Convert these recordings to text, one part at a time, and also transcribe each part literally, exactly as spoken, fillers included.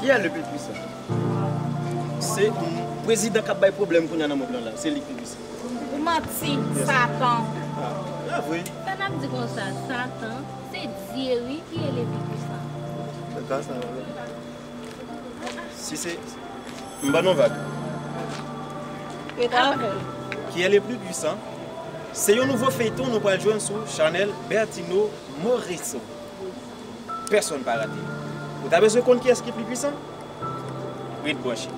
Qui est le plus puissant? Se prezidan k ap bay pwoblèm kounye a nan mond lan la. Se li ki pi pwisan. Ou manti, Satan. Ah, la vre. Sa n ap di konsa, Satan, se Dye wi ki e le pi pwisan. Nan ka sa, si se. M ban nou vag. Rete avè l. Qui est le plus puissant? Se yon nouvo feyton nou pral jwenn sou chanèl Bertino Morisseau. Pèsonn pa rate. Ou ta bezwen konn kiyès ki pi pwisan? Ret branche.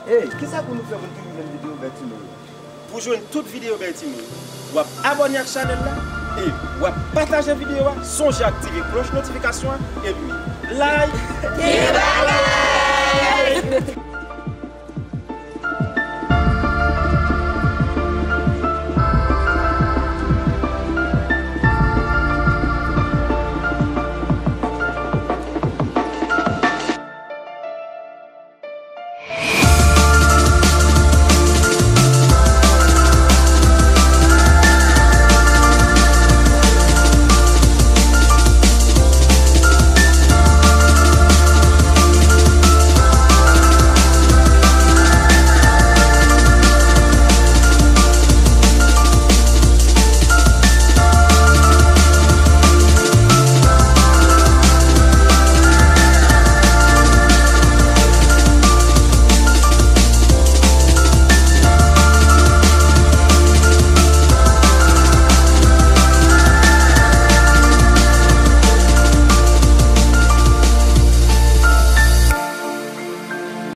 Ey, kisa pou nou fè pou n toujou jwenn videyo Bertino yo? Pou jwenn tout videyo Bertino yo, w ap abòne ak chanèl la e w ap pataje videyo a, sonje aktive klòch notifikasyon an epi like!